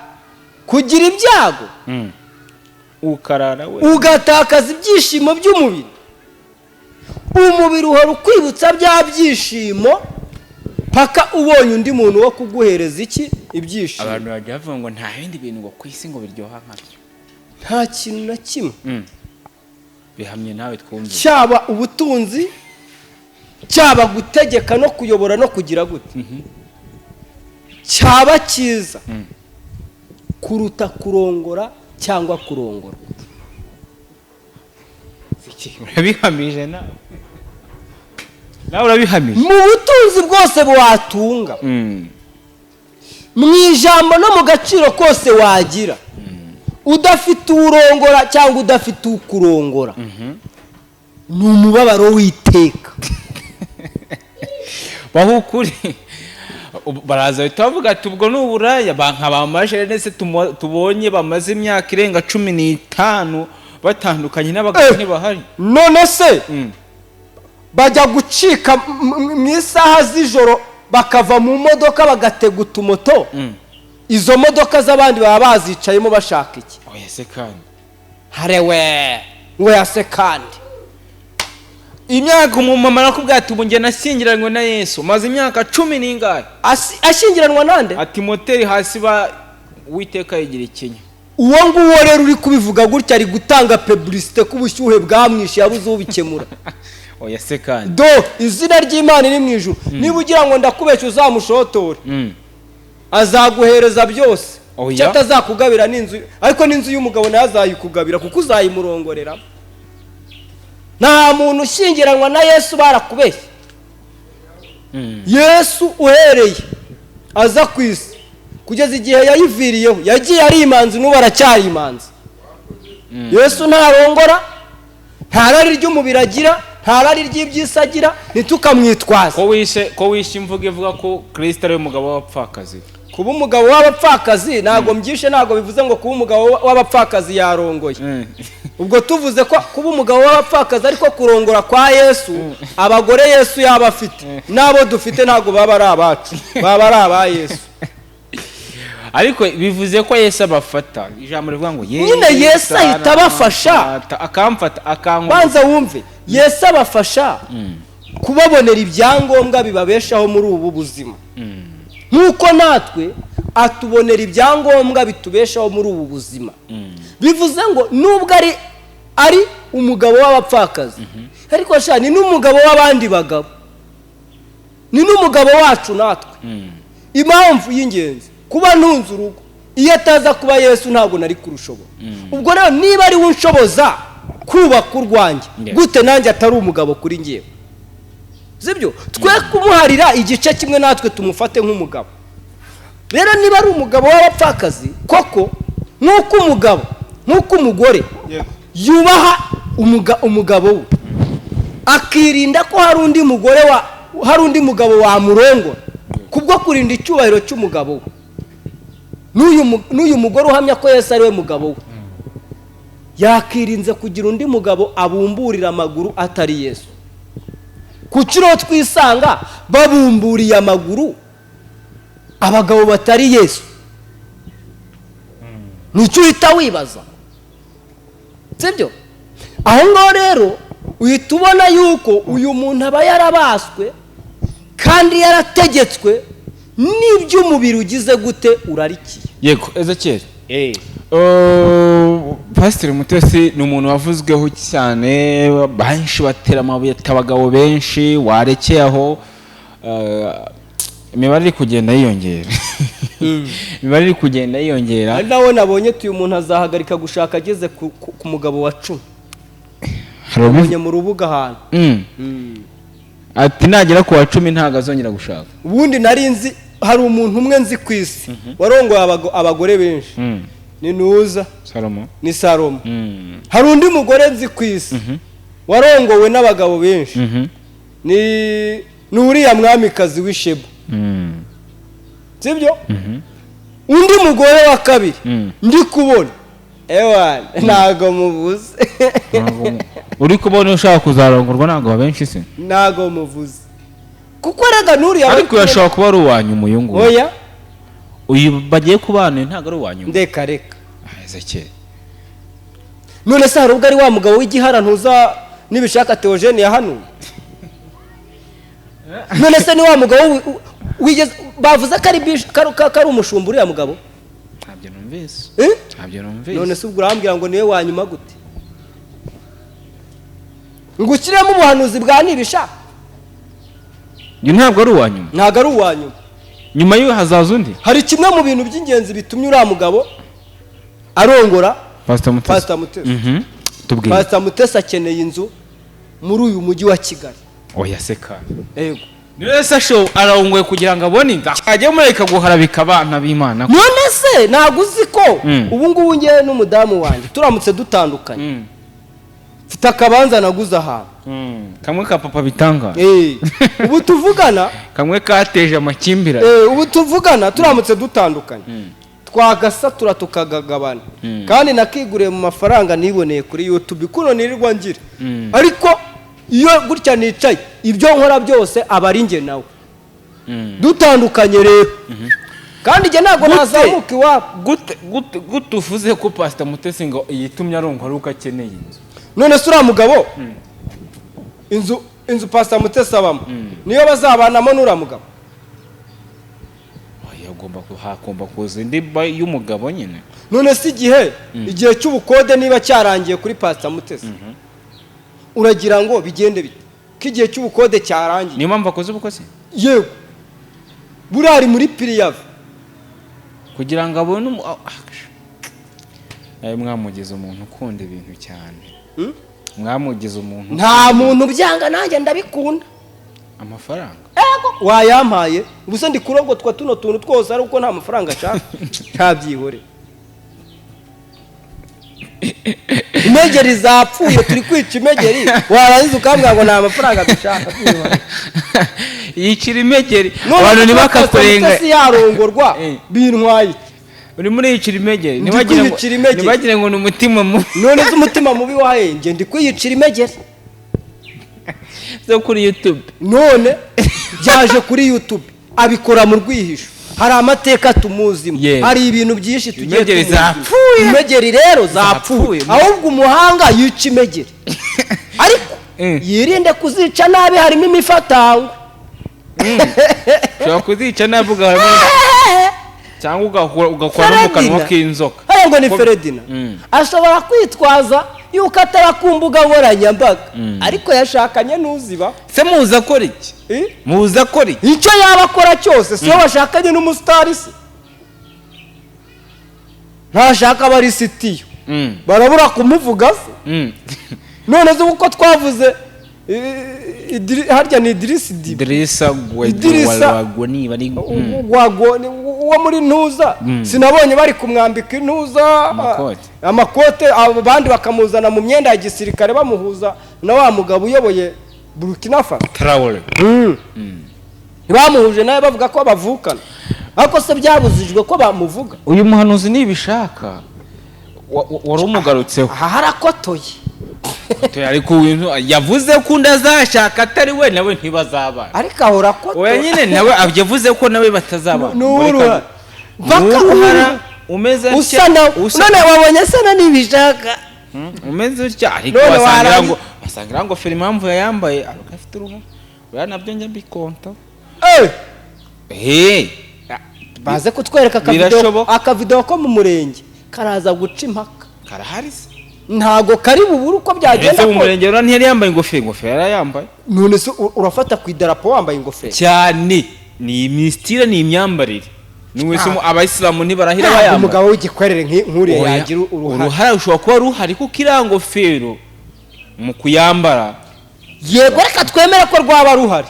kugira ibyago, ukarara we, ugatakaza ibyishimo by'umubiri. Umubiri uhora ukwibutsa bya byishimo paka ubonye undi muntu wo kuguhereza iki? Ibyishimo. Abantu bajya bavuga ngo nta bindi bintu ngo ku isi ngo biryoha nkabyo. Nta kintu na kimwe. Bihamye nawe twumve. Cyaba ubutunzi, cyaba gutegeka no kuyobora no kugira gute, cyaba cyiza kuruta kurongora cyangwa kurongorwa. Urabihamije nawe, nawe urabihamije. Mu butunzi bwose watunga, mu ijambo no mu gaciro kose wagira, udafite uwurongora cyangwa udafite ukurongora, ni umubabaro w'iteka. Baho ukuri. Baraza bahita bavuga ati ubwo ni uburaya. Ba nka ba majere ndetse tubonye bamaze imyaka irenga 15 batandukanye n'abagabo ntibahari. None se bajya gucika mu isaha z'ijoro, bakava mu modoka bagatega utumoto, izo modoka z'abandi baba bazicayemo bashaka iki? Oya se kandi. Harewe ngo yase kandi. Imyaka, umumama arakubwira ati ubu njye nashyingiranywe na Yesu, maze imyaka cumi n'ingahe. Ashyingiranwa nande? Ati moteri hasi ba Uwiteka yigira ikinya. Uwo nguwo rero uri kubivuga gutya ari gutanga publicité ko ubushyuhe bwamwishe, yabuze ubikemura. Oya se kandi. Do izina ry'Imana iri mu ijuru, niba ugira ngo ndakubeshya, uzamushotore, azaguhereza byose. Oya. Icyo atazakugabira ni inzu, ariko n'inzu y'umugabo nayo azayikugabira, kuko uzayimurongorera. Nta muntu ushyingiranwa na Yesu barakubeshye. Yesu uhereye aza ku isi kugeza igihe yayiviriyeho, yagiye ari imanzi, n'ubu aracyari imanzi. Yesu ntarongora, nta rari ry'umubiri agira, nta rari ry'iby'isi agira, ntitukamwitwaze. Ko wishe imvugo ivuga ko Kirisito ari umugabo w'abapfakazi? Kuba umugabo w'abapfakazi ntabwo mbyishe, ntabwo bivuze ngo kuba umugabo w'abapfakazi yarongoye. Ubwo tuvuze ko kuba umugabo w'abapfakazi ariko kurongora kwa Yesu, abagore Yesu yaba afite n'abo dufite ntabwo baba ari abacu, baba ari aba Yesu. Ariko bivuze ko Yesu abafata, ijambo rivuga ngo Nyine Yesu ahita abafasha. aramfata, akamfata, akankora. Banza wumve, Yesu abafasha kubabonera ibyangombwa bibabeshaho muri ubu buzima, nk'uko natwe atubonera ibyangombwa bitubeshaho muri ubu buzima. Bivuze ngo nubwo ari umugabo w'abapfakazi, ariko sha ni n'umugabo w'abandi bagabo, ni n'umugabo wacu natwe. Impamvu y'ingenzi kuba ntunze urugo, iyo ataza kuba Yesu ntabwo nari kurushobora. Ubwo rero niba ari we unshoboza kubaka urwanjye, gute nanjye atari umugabo kuri ngewe? Sibyo? Twe kumuharira igice kimwe, natwe tumufate nk'umugabo. Rero niba ari umugabo w'abapfakazi koko, nk'uko umugabo, nk'uko umugore yubaha umugabo we. Akirinda ko hari undi mugore wa hari undi mugabo wamurongora kubwo kurinda icyubahiro cy'umugabo we. N'uyu mugore uhamya ko Yesu ari we mugabo we, yakirinze kugira undi mugabo abumburira amaguru atari Yesu. Kuki rero twisanga babumburiye amaguru abagabo batari Yesu? Nicyo uhita wibaza, sibyo? Aho ngaho rero uhita ubona yuko uyu muntu aba yarabaswe kandi yarategetswe n'iby'umubiri ugize gute urarikiye. Yego, Ezekiel. Pasiteri Mutesi ni umuntu wavuzweho cyane, benshi batera amabuye ati abagabo benshi warekeye aho. Imibare iri kugenda yiyongera, imibare iri kugenda yiyongera. Ari nawe nabonye uyu muntu azahagarika gushaka ageze ku mugabo wa 10. Hari Nabonye mu rubuga ahantu. Ati nagera ku wa 10 ntabwo azongera gushaka. Ubundi nari nzi hari umuntu umwe nzi ku isi warongoye abagore benshi, ni Nuza. Salomo. Ni Salomo. Hari undi mugore nzi ku isi warongowe n'abagabo benshi, ni uriya mwamikazi w'Isheba, sibyo? Undi mugore wa kabiri ndi kubona, ewana, ntago muvuze. Uri kubona ushaka kuzarongorwa ntabwo benshi se? Ntago muvuze kuko rega nuriya bari Ariko yashobora kuba ari uwa nyuma uyu nguyu. Oya. Uyu bagiye kubana ntabwo ari uwa nyuma. Ndeka, reka. Ah, Ezekiel. None se hari ubwo ari wa mugabo w'igihara ntuza nibishaka Theogene yahanuye? None se ni wa mugabo wigeze bavuze ko ari ko ari umushumba uriya mugabo? Ntabyo numvise. Eh? Ntabyo numvise. None se ubwo urambwira ngo niwe wa nyuma gute, ngo ushyiremo ubuhanuzi bwa nibishaka? Uyu ntabwo ari uwa nyuma. Ntabwo ari uwa nyuma. Nyuma y'uyu hazaza undi. Hari kimwe mu bintu by'ingenzi bitumye uriya mugabo arongora Pastor Mutesi. Pastor Mutesi. Tubwire. Pastor Mutesi akeneye inzu muri uyu mujyi wa Kigali. Oya seka. Yego. Niwe se show arongoye kugira ngo abone inda, ajye mureka guharabika abana b'Imana. None se ntabwo uzi ko ubu ngubu ngewe n'umudamu wanjye turamutse dutandukanye, mfite akabanza naguze ahantu. Kamwe ka papa bitanga. Ubu tuvugana Kamwe kateje amakimbirane. Ubu tuvugana turamutse dutandukanye, twagasatura tukagagabana, kandi nakiguriye mu mafaranga niboneye kuri YouTube kuno nirirwa ngira. Ariko iyo gutya nicaye, ibyo nkora byose aba ari njye nawe. Dutandukanye rero, kandi njye ntabwo Gute? nazamuka iwabo. Gute gute gute uvuze ko Pastor Mutesi ngo yitumye arongora ari uko akeneye inzu? None se uriya mugabo, inzu Pastor Mutesi abamo niyo bazabanamo n'uriya mugabo? Oya, agomba hagomba kuza indi y'umugabo nyine. None se igihe cy'ubukode niba cyarangiye kuri Pastor Mutesi, uragira ngo bigende bite ko igihe cy'ubukode cyarangiye? Niyo mpamvu akoze ubukwe se? Yego, buriya ari muri préavis. Kugira ngo abone nawe mwamugize umuntu ukunda ibintu cyane. Mwamugize umuntu Nta muntu byanga, nanjye ndabikunda. Amafaranga. Ego, wayampaye. Ubu se ndi kurogotwa tuno tuntu twose ari uko nta mafaranga ashaka? Ntabyihore, imegeri zapfuye, turi kwica imegeri, warangiza ukambwira ngo nta mafaranga dushaka. Byihore. Yicira imegeri. None Abantu kuba ntibakakurenga. Pastor Mutesi yarongorwa bintwaye iki? Uri muri yicira imegeri. Ndi Ntibagire ngo kwiyicira imegeri. Ntibagire ngo ni umutima mubi. None se umutima mubi wahe? Njye ndi kwiyicira imegeri Zo kuri YouTube. None byaje kuri YouTube, abikora mu rwihisho, hari amateka tumuzimo, hari ibintu byinshi tugiye Imegeri tumuzimo. zapfuye. Imegeri rero zapfuye. Zapfuye. Ahubwo umuhanga yica imegeri, ariko yirinde kuzica nabi, harimo imifatangwe. Ushobora kuzica nabi ugahora cyangwa ugakora no mu kanwa Feredina. k'inzoka. Hariya ngo ni Feredina, ashobora kwitwaza yuko ataba ku mbuga nkoranyambaga, ariko yashakanye n'uziba. Se muzi akora iki? Eh? Muzi akora iki? Icyo yaba akora cyose, siyo washakanye n'umusitari se? Ntashaka aba ari sitiyo, barabura kumuvuga se? None se uko twavuze harya ni Idirisi Dibi? Idrissa. Idrissa. Gwagwa niba ari Uwo muri ntuza, sinabonye bari kumwambika intuza? Amakote. Amakote, abandi bakamuzana mu myenda ya gisirikare, bamuhuza na wa mugabo uyoboye. Burkina Faso. Traore. Ntibamuhuje nawe bavuga ko bavukana, ariko se byabuzijwe ko bamuvuga? Uyu muhanuzi nibishaka wari umugarutseho. Aha harakotoye. Ariko uyu yavuze ko undi azashaka atari we, nawe ntibazabana. Ariko ahora akotoye. Oya nyine, nawe yavuze ko nawe batazabana. Ni uruhara. Ni uruhara umeze atya, Usa nawe. None wabonye asa na Nibishaka. Umeze utya, ariko None wasangira warangi- ngo wasangira ngofero impamvu yayambaye ariko afite uruhara. Oya, nabyo njya mbikonta. He. Baze kutwereka akavido. Birashoboka. Akavido ko mu murenge karaza guca impaka. Karahari se? Ntago kari bubure uko byagenda Ese mu kose. murenge rero ntiyari yambaye ingofero? Ingofero yarayambaye. None se urafata ku idarapo wambaye ingofero? Cyane, ni imisitire, ni imyambarire. N'uwese abayisilamu ntibarahira Ntabwo bayambaye? Umugabo w'igikwerere nk'uriya Oya, yagira uruhare. Uruhara rushobora kuba ruhari kuko iriya ngofero mu kuyambara. Yego, reka twemere ko rwaba ruhari,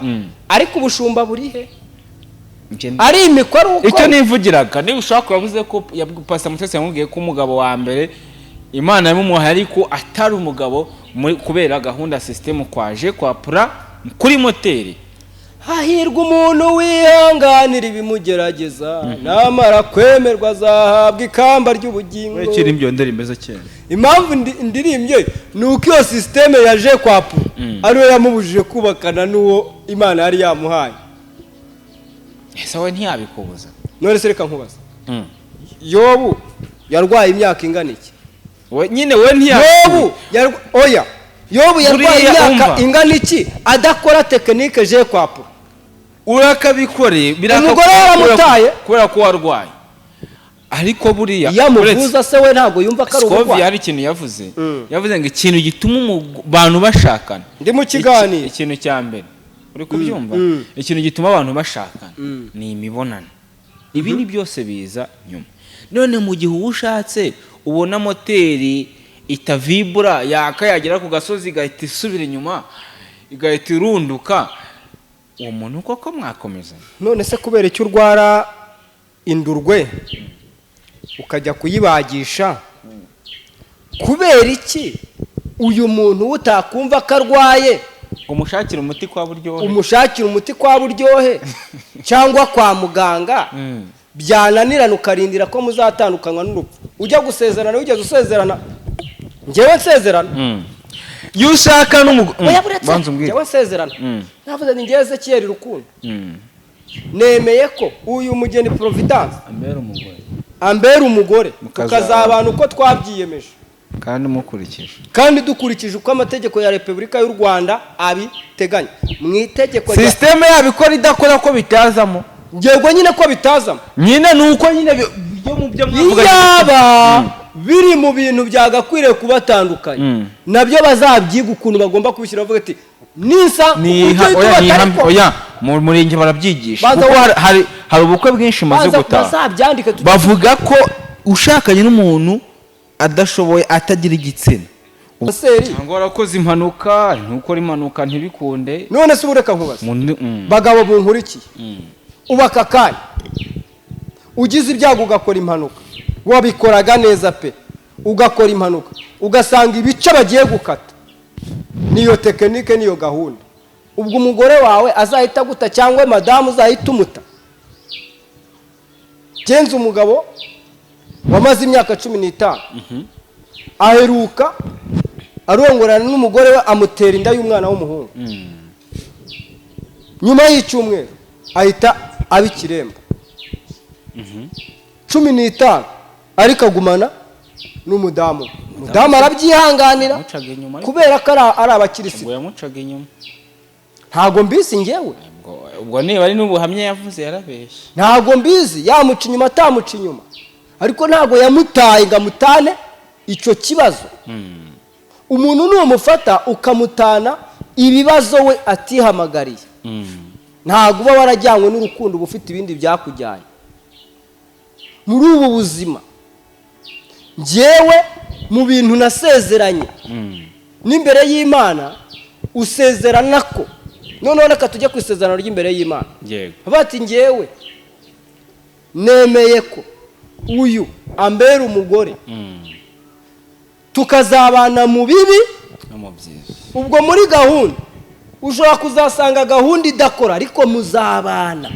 ariko ubushumba buri he? Ari imikoro uko Icyo nivugiraga, niba ushaka, yavuze ko Pastor Mutesi yamubwiye ko umugabo wa mbere Imana yamumuhaye ariko atari umugabo kubera gahunda ya système kwaje kwa pura kuri moteri. Hahirwa umuntu wihanganira ibimugerageza, namara kwemerwa azahabwa ikamba ry'ubugingo. Ibyo ndirimbo kera. Impamvu ndirimbye ni uko iyo système yaje kwa pu ariyo yamubujije kubakana n'uwo Imana yari yamuhaye. Ese we ntiyabikubuza? None se reka nkubaza, Yobu yarwaye imyaka ingana iki? We nyine, we ntiyabikubuza. Yobu oya, Yobu yarwaye Buriya imyaka umva. ingana iki adakora technique je kwa pu? Urakabikore. Umugore yaramutaye. Kubera ko warwaye, ariko buriya Iyo amuvuza se, we ntabwo yumva ko ari Scovia uburwayi? hari ikintu yavuze. Yavuze ngo ikintu gituma abantu bashakana, Ndi mu kiganiro. Ikintu cya mbere, uri kubyumva, ikintu gituma abantu bashakana ni imibonano, ibindi byose biza nyuma. None mu gihe uwo ushatse ubona moteri itavibura, yaka, yagera ku gasozi igahita isubira inyuma, igahita irunduka, uwo muntu koko mwakomeza? None se kubera icyo urwara indurwe ukajya kuyibagisha, kubera iki uyu muntu utakumva ko arwaye Umushakira umuti kwa Buryohe? Umushakira umuti kwa Buryohe cyangwa kwa muganga, byananirana ukarindira ko muzatandukanywa n'urupfu. Ujya gusezerana, wigeze usezerana? Njyewe nsezerana, Iyo ushaka n'umugore oya, buretse. Banza umbwire. Njyewe nsezerana navuze ni njyewe Ezekiyeli Rukundo, nemeye ko uyu mugeni Providence ambera umugore, ambera umugore, Mukazabana. tukazabana uko twabyiyemeje, kandi mukurikije kandi dukurikije uko amategeko ya Repubulika y'u Rwanda abiteganya mu itegeko rya Système yabo ikora idakora ko bitazamo. Yego nyine, ko bitazamo. Nyine ni uko nyine byo mu byo mwavuga. Iyaba biri mu bintu byagakwiriye kubatandukanya, nabyo bazabyiga ukuntu bagomba kubishyira, bavuga ati nisa Ni uburyo oya, tuba ni ariko oya, mu murenge barabyigisha, Banza kuko hari ubukwe bwinshi maze gutaha. Bazabyandike Bavuga ko ushakanye n'umuntu adashoboye, atagira igitsina, Seri. cyangwa warakoze impanuka, ntukore impanuka ntibikunde. None se ubu reka nkubaze, bagabo bunkurikiye, ubu aka kanya ugize ibyago ugakora impanuka, wabikoraga neza pe, ugakora impanuka ugasanga ibice bagiye gukata niyo technique, niyo gahunda, ubwo umugore wawe azahita aguta cyangwa madamu uzahita umuta? Genza umugabo wamaze imyaka 15 aheruka arongorana n'umugore we, amutera inda y'umwana w'umuhungu, nyuma y'icyumweru ahita aba ikiremba. 15, ariko agumana n'umudamu we. Umudamu arabyihanganira Yamucaga inyuma ariko. kubera ko ari abakirisitu. Ubwo yamucaga inyuma? Ntabwo mbizi ngewe. Ubwo niba ari n'ubuhamya yavuze, yarabeshye. Ntabwo mbizi yamuca inyuma atamuca inyuma, ariko ntabwo yamutaye ngo amutane icyo kibazo. Umuntu numufata ukamutana ibibazo we atihamagariye, ntabwo uba warajyanywe n'urukundo, uba ufite ibindi byakujyanye muri ubu buzima. Njyewe mu bintu nasezeranye n'imbere y'Imana, usezerana ko, noneho reka tujye ku isezerano ry'imbere y'Imana. Bati ngewe nemeye ko uyu ambera umugore, tukazabana mu bibi No mu byiza. Ubwo muri gahunda Ushobora kuzasanga gahunda idakora, ariko muzabana.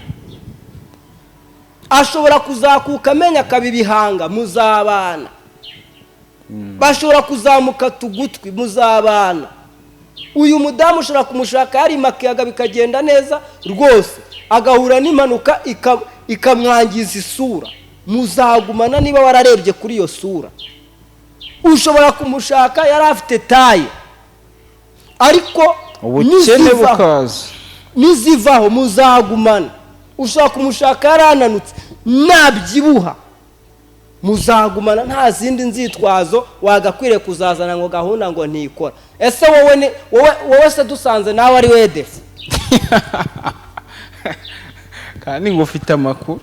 Ashobora kuzakuka amenya akaba ibihanga, muzabana. Bashobora kuzamukata ugutwi, muzabana. Uyu mudamu ushobora kumushaka yarimakiyaga bikagenda neza rwose, agahura n'impanuka ikamwangiza isura, muzagumana niba wararebye kuri iyo sura. Ushobora kumushaka yari afite taille, ariko ubukene bukaza, nizivaho muzagumana. Ushobora kumushaka yarananutse, nabyibuha muzagumana. Nta zindi nzitwazo wagakwiriye kuzazana ngo gahunda ngo ntikora. Ese wowe ni wowe se dusanze nawe ari we défaut? Kandi ngo ufite amakuru.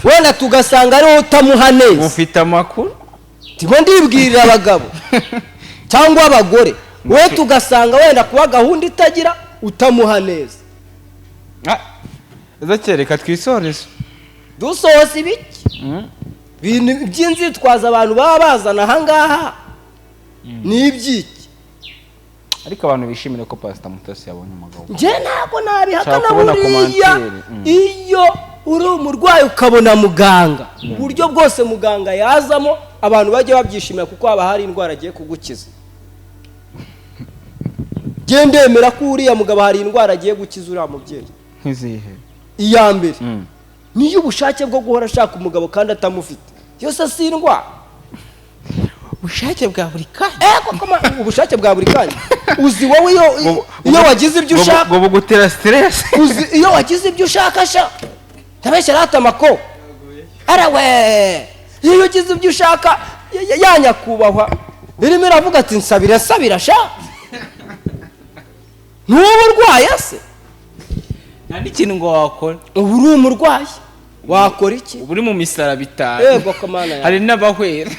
Wenda tugasanga ari wowe utamuha neza. Ufite amakuru. Ndimo ndibwirira abagabo cyangwa abagore. Wowe tugasanga wenda kuba gahunda itagira utamuha neza. Ah, reka twisoreze. Dusohoza ibiki? Ibintu by'inzitwazo abantu baba bazana ahangaha ni iby'iki? Ariko abantu bishimire ko Pasita Mutesi yabonye umugabo. Njye ntabwo nabihakana. Nshaka kubona Buriya commentaire. Iyo uri umurwayi ukabona muganga, uburyo bwose muganga yazamo abantu bajya babyishimira, kuko haba hari indwara agiye kugukiza. Njye ndemera ko uriya mugabo hari indwara agiye gukiza uriya mubyeyi. Nk'izihe? Iya mbere niyo ubushake bwo guhora ashaka umugabo kandi atamufite. Yose si indwara? Ubushake bwa buri kanya. Koko ubushake bwa buri kanya. Uzi wowe iyo wagize ibyo ushaka, ngo bugutera stress. Uzi iyo wagize ibyo ushaka sha, ndabeshya rata amako arawe, iyo ugize ibyo ushaka ya nyakubahwa irimo iravuga ati: "Nsabira, nsabira sha." Ntuba urwaye se? Nta n'ikintu ngo wakora. Ubu uri umurwayi, wakora iki? Uba uri mu misaraba itanu. Yego kamana yawe. Hari n'abahwera.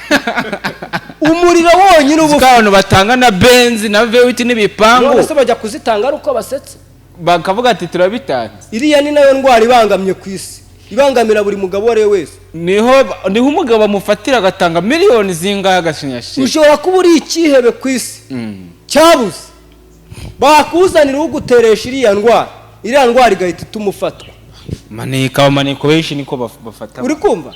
Umuriro wonyine uba Kuko abantu batanga na Benz na V8 n'ibipangu. None se bajya kuzitanga ari uko basetse? Bakavuga ati: "Turabitanze." Iriya ni nayo ndwara ibangamye ku isi, ibangamira buri mugabo uwo ari we wese. Niho umugabo amufatira agatanga miliyoni zingahe agasinya sheke. Ushobora kuba uri ikihebe ku isi cyabuze, bakuzanira uguteresha iriya ndwara, iriya ndwara igahita ituma ufatwa. Maneka, abamaneko benshi niko bafata. Uri kumva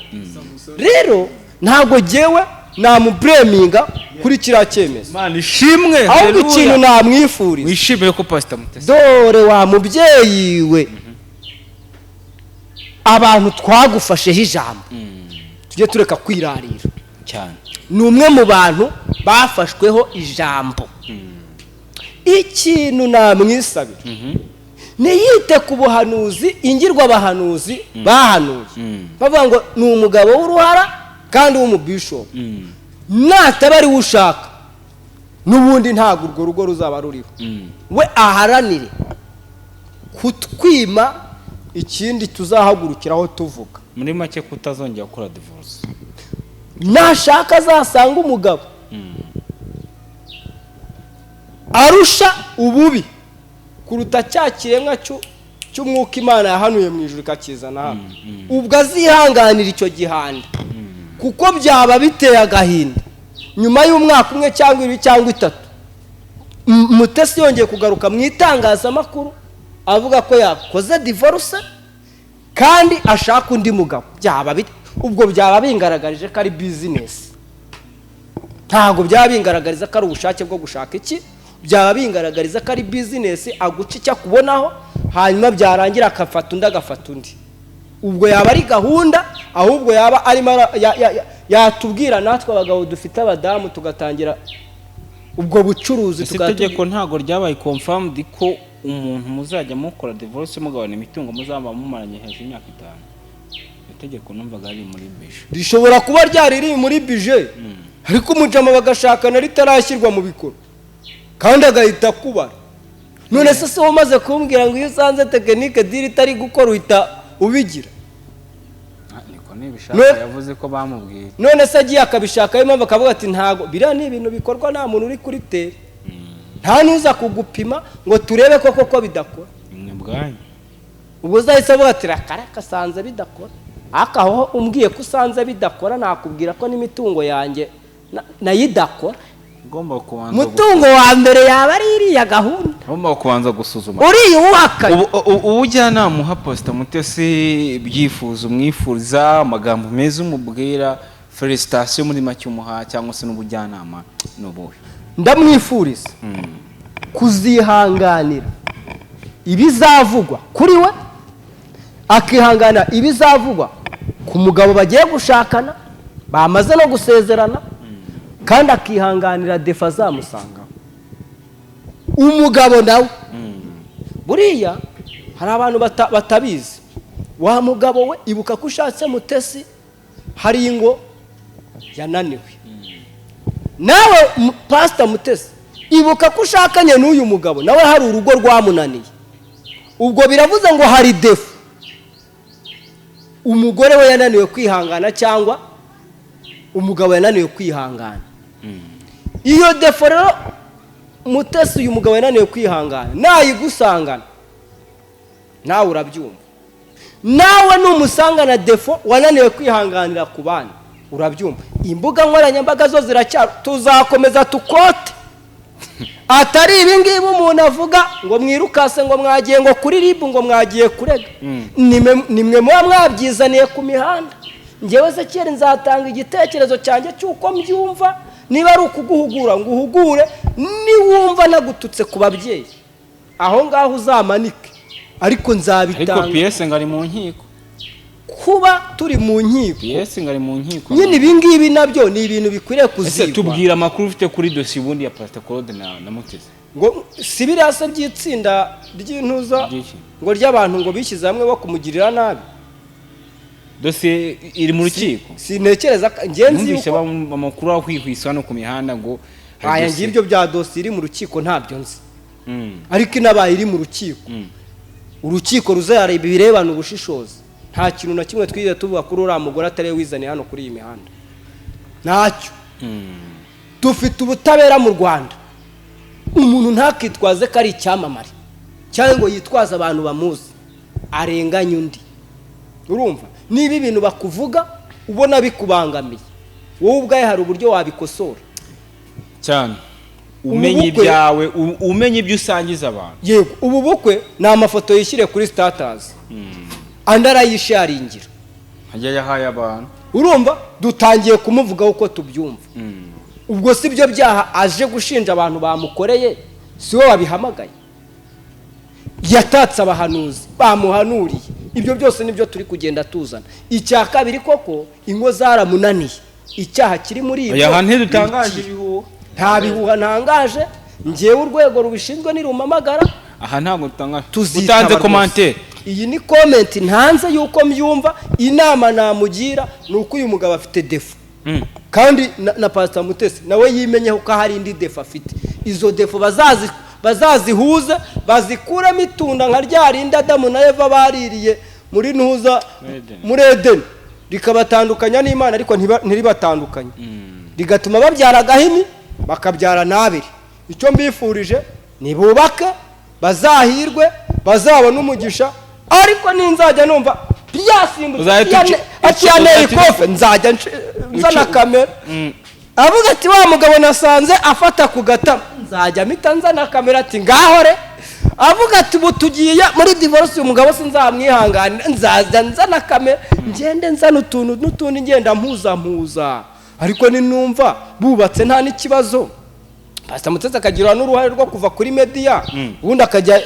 rero, ntabwo jyewe namublaminga kuri kiriya cyemezo. Imana ishimwe. Ahubwo Haleluya. ikintu namwifuriza, Wishimire ko Pasita Mutesi dore wa mubyeyi we, abantu twagufasheho ijambo, tujye tureka kwirarira. Cyane. Ni umwe mu bantu bafashweho ijambo. Ikintu namwisabira, ntiyite ku buhanuzi ingirwabahanuzi bahanuye bavuga ngo ni umugabo w'uruhara kandi w'umubishopu. Nataba ari we ushaka, n'ubundi ntabwo urwo rugo ruzaba ruriho. We aharanire kutwima ikindi tuzahagurukiraho tuvuga. Muri make, kutazongera gukora divorce. Nashaka azasanga umugabo arusha ububi kuruta cya kiremwa cy'umwuka Imana yahanuye mu ijuru ikakizana hano. Ubwo azihanganira icyo gihanda, kuko byaba biteye agahinda nyuma y'umwaka umwe cyangwa ibiri cyangwa itatu Mutesi yongeye kugaruka mu itangazamakuru avuga ko yakoze divorce kandi ashaka undi mugabo. Ubwo byaba bingaragarije ko ari business. Ntabwo byaba bingaragariza ko ari ubushake bwo gushaka iki, byaba bingaragariza ko ari business, aguca icyo akubonaho, hanyuma byarangira agafata undi, agafata undi. Ubwo yaba ari gahunda. Ahubwo yaba arimo yatubwira natwe abagabo dufite abadamu, tugatangira ubwo bucuruzi. Ese Tukaba itegeko ntabwo ryabaye confirmed ko umuntu muzajya mukora divorce mugabana imitungo muzaba mumaranye hejuru y'imyaka 5? Itegeko numvaga riri muri budget. Rishobora kuba ryari riri muri budget, ariko umujama bagashakana ritarashyirwa mu bikorwa kandi agahita akubara. None se wowe umaze kumbwira ngo iyo usanze technique deal itari gukora uhita ubigira? Niko nibishaka. Yavuze ko bamubwiye. None se agiye akabishaka, impamvu akavuga ati ntago biriya ni ibintu bikorwa, nta muntu uri kuri terrain, nta n'uza kugupima ngo turebe koko ko bidakora. Mwe bwanyu. Ubwo uzahise avuga ati: "Rakaraka, asanze bidakora." Ariko aho umbwiye ko usanze bidakora, nakubwira ko n'imitungo yanjye nayo idakora. Ugomba kubanza Umutungo wa mbere yaba ari iriya gahunda. karubanda. Ugomba kubanza gusuzuma. Uriya uwuhakanye. Ubujyanama uha Pastor Mutesi, ibyifuzo umwifuriza, amagambo meza umubwira, félicitation muri make umuha cyangwa se n'ubujyanama ni ubuhe? Ndamwifuriza kuzihanganira ibizavugwa kuri we, akihangana ibizavugwa ku mugabo bagiye gushakana, bamaze no gusezerana, kandi akihanganira défauts azamusangaho. Umugabo nawe, buriya hari abantu batabizi. Wa mugabo we, ibuka ko ushatse Mutesi hari ingo yananiwe. Nawe Pasita Mutesi, ibuka ko ushakanye n'uyu mugabo, nawe hari urugo rwamunaniye. Ubwo biravuze ngo hari défaut umugore we yananiwe kwihangana cyangwa umugabo yananiwe kwihangana. Iyo défaut rero, Mutesi, uyu mugabo yananiwe kwihangana, nayigusangana nawe urabyumva. Nawe numusangana défaut wananiwe kwihanganira ku bandi, urabyumva. Imbuga nkoranyambaga zo ziracyari, tuzakomeza tukote. Atari ibi ngibi umuntu avuga ngo mwirukase, ngo mwagiye ngo kuri RIB, ngo mwagiye kurega. Nimwe muba mwabyizaniye ku mihanda. Ngewe se kera nzatanga igitekerezo cyanjye cy'uko mbyumva. Niba ari ukuguhugura ngo uhugure, niwumva nagututse ku babyeyi, aho ngaho uzamanike, ariko Ariko nzabitanga. Piyese ngo ari mu nkiko. Kuba turi mu nkiko. Piyese ngo ari mu nkiko. Nyine ibi ngibi nabyo ni ibintu bikwiriye Ese kuzigwa. tubwira amakuru ufite kuri dosiye ubundi ya Pastor Claude na Mutesi. Ngo si biriya se by'itsinda ry'intuza Ry'iki? ngo ry'abantu ngo bishyize hamwe bo kumugirira nabi. Dosiye iri mu rukiko. Sintekereza ngenzi Numvise yuko amakuru ahwihwisa hano ku mihanda ngo hari Aya dosiye. ngibyo bya dosiye iri mu rukiko ntabyo nzi. Ariko inabaye iri mu rukiko, urukiko ruzareba ibirebana ubushishozi. Nta kintu na kimwe twigeze tuvuga kuri uriya mugore atari we wizaniye hano kuri iyi mihanda, ntacyo. Dufite ubutabera mu Rwanda. Umuntu ntakitwaze ko ari icyamamare cyangwa ngo yitwaze abantu bamuzi arenganye undi. Urumva, niba ibintu bakuvuga ubona bikubangamiye, wowe ubwawe hari uburyo wabikosora. Cyane, umenye ibyawe, umenye ibyo usangiza abantu. Yego, ubu bukwe ni amafoto yishyire kuri status, andi arayisharingira. Ajya yahaye abantu. Urumva dutangiye kumuvugaho uko tubyumva. Ubwo si byo byaha aje gushinja abantu bamukoreye? Si we wabihamagaye? Yatatse abahanuzi bamuhanuriye. Ibyo byose nibyo turi kugenda tuzana. Icya kabiri, koko ingo zaramunaniye, icyaha kiri muri ibyo Aya hantu ntidutangaje ni iki? ibihuha. Nta bihuha ntangaje. Ngewe urwego rubishinzwe nirumamagara, Aha ntabwo dutangaje. tuzitaba Utanze rwose. commentaire. Iyi ni comment ntanze y'uko mbyumva. Inama namugira ni uko uyu mugabo afite défaut, kandi na Pastor Mutesi nawe yimenyeho ko hari indi défaut afite. Izo défauts bazazihuze, bazikuremo itunda nka rya rindi Adamu na Eva baririye muri ntuza, Muri Edeni. muri Edeni, rikabatandukanya n'Imana, ariko ntiribatandukanye, rigatuma babyara agahini, bakabyara n'abiri. Icyo mbifurije, nibubake, bazahirwe, bazabone umugisha. Ariko ninzajya numva byasimbutse Uzahita ati yaneye ikofe, nzajya nzana kamera. Avuga ati wa mugabo nasanze afata ku gatama, nzajya mpita nzana kamera, ati ngaho re. Avuga ati ubu tugiye muri divorce, uyu mugabo sinzamwihanganira, nzajya nzana kamera, ngende nzana utuntu n'utundi, ngenda mpuza. Ariko ninumva bubatse nta n'ikibazo, Pastor Mutesi akagira n'uruhare rwo kuva kuri media, ubundi akajya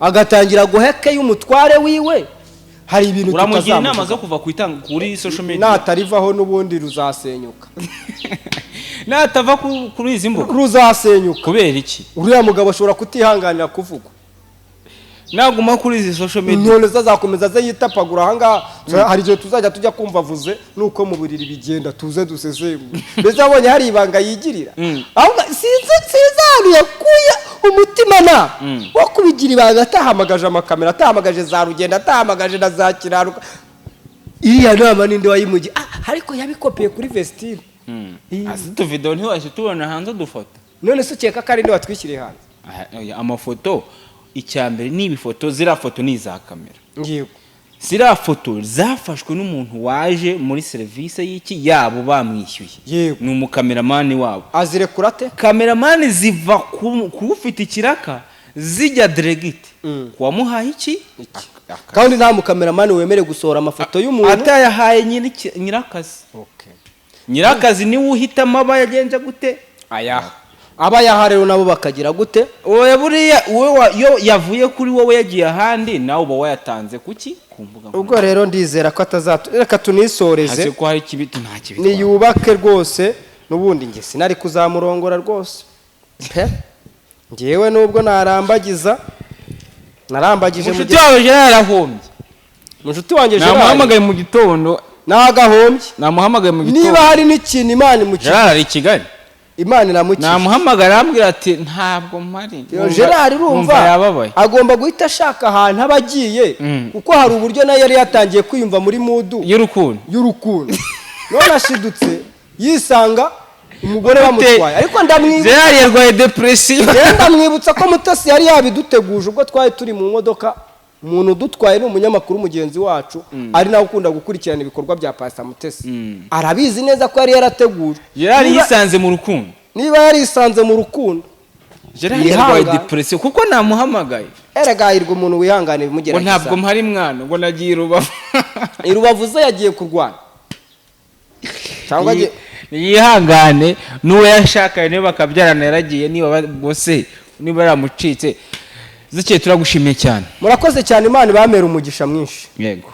agatangira guheke y'umutware wiwe, hari ibintu Uramugira inama tutazamuvuga. zo kuva ku kuri social media? Natarivaho n'ubundi ruzasenyuka. Natava kuri izi mbuga? Ruzasenyuka. Kubera iki? Uriya mugabo ashobora kutihanganira kuvugwa. Naguma kuri izi social media. None se azakomeza aze yitapagura ahangaha? Hari igihe tuzajya tujya kumva avuze nuko mu buriri bigenda, tuze dusesengure. Mbese wabonye hari ibanga yigirira? Ahubwo sinzi ahantu yakuye umutima na wo kubigira ibanga, atahamagaje amakamera, atahamagaje za rugendo, atahamagaje na za kiraruka. Iriya nama ninde wayimugiye? Ah, ariko yabikopeye kuri Vestine. Asi utuvideo ntiwahise tubona hanze udufoto. None se ukeka ko ari nde watwishyiriye hanze? Ah, oya, amafoto, icya mbere ni ibifoto, ziriya foto ni iza kamera. Yego. Ziriya foto zafashwe n'umuntu waje muri serivisi y'iki yabo bamwishyuye. Yego. Ni umukameramani wabo. Azirekura ate? Kameramani ziva ku ufite ikiraka. Zijya direct kuwamuhaye iki. Kandi nta mukameramani wemerewe gusohora amafoto y'umuntu Atayahaye nyirakazi. Nyirakazi niwe uhitamo aba yagenje gute. Ayaha aba yaha rero nabo bakagira gute? Oya, buriya wowe iyo yavuye kuri wowe yagiye ahandi, nawe uba wayatanze kuki? Ku mbuga. Ubwo rero ndizera ko atazatu, reka tunisoreze. Hasi ko hari ikibi, nta kibi. Niyubake rwose. N'ubundi njye sinari kuzamurongora rwose pe. Ngewe nubwo narambagiza, narambagije mu Umushuti gihe wawe Gerard yarahombye. Mushuti wanjye Gerard Namuhamagaye mu gitondo. Nagahombye. Namuhamagaye mu gitondo. Niba hari n'ikintu Imana imukije, Gerard ari i Kigali. Imana iramukije. Namuhamagara, arambwira ati: "Ntabwo mpari." Yo, Gerard Numva urumva yababaye. agomba guhita ashaka ahantu aba agiye, kuko hari uburyo nawe yari yatangiye kwiyumva muri mood y'urukundo. Y'urukundo. None ashidutse yisanga umugore bamutwaye, ariko ndamwibutsa Gerard yarwaye depression. Njyewe ndamwibutsa ko Mutesi yari yabiduteguje ubwo twari turi mu modoka. Umuntu udutwaye ni umunyamakuru mugenzi wacu, ari nawe ukunda gukurikirana ibikorwa bya Pastor Mutesi. Arabizi neza ko yari yarateguje. Gerard yisanze mu rukundo. Niba yarisanze mu rukundo, Gerard yihangane. yarwaye depression kuko namuhamagaye. Erega hahirwa umuntu wihangana Ngo ibimugerageza. ntabwo mpari mwana, ngo nagiye i Rubavu. I Rubavu ze yagiye kurwana cyangwa Yihangane, n'uwo yashakanye niba bakabyarana yaragiye, niba bose niba yaramucitse zikeye. Turagushimiye cyane. Murakoze cyane, Imana ibamere umugisha mwinshi. Yego.